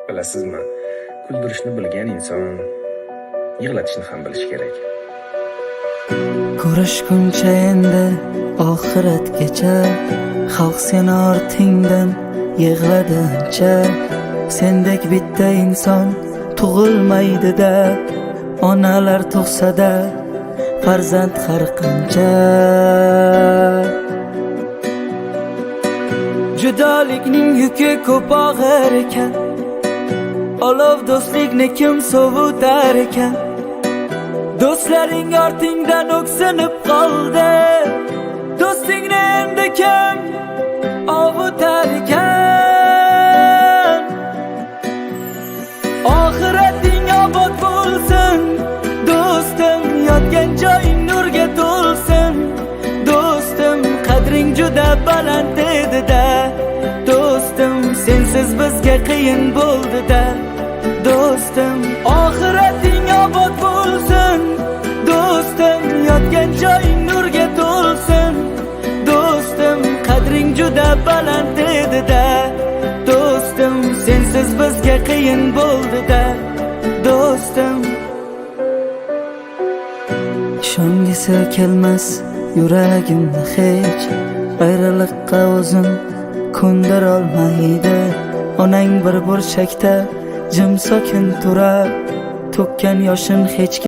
Bilasizmi, kuldirishni bilgan inson yig'latishni ham bilishi kerak. Ko'rishguncha endi oxiratgacha, xalq seni ortingdan yig'ladi ancha. Sendek bitta inson tug'ilmaydi-da, onalar tug'sa-da farzand har qancha. Judolikning yuki ko'p og'ir ekan, olov do'stlikni kim sovutar ekan? Do'stlaring ortingdan o'ksinib qoldi, do'stingni endi kim ovutar ekan? Oxirating obod bo'lsin, do'stim, yotgan joying nurga to'lsin. Do'stim, qadring juda baland edi-da, do'stim, sensiz bizga qiyin bo'ldi-da. Do'stim, oxirating obod bo'lsin, do'stim, yotgan joying nurga to'lsin. Do'stim, qadring juda baland edi-da, do'stim, sensiz bizga qiyin bo'ldi-da. Do'stim, ishongisi kelmas yuragimni hech, ayriliqqa o'zim ko'ndirolmaydi. Onang bir burchakda jim sokin turar, to'kkan yoshin hech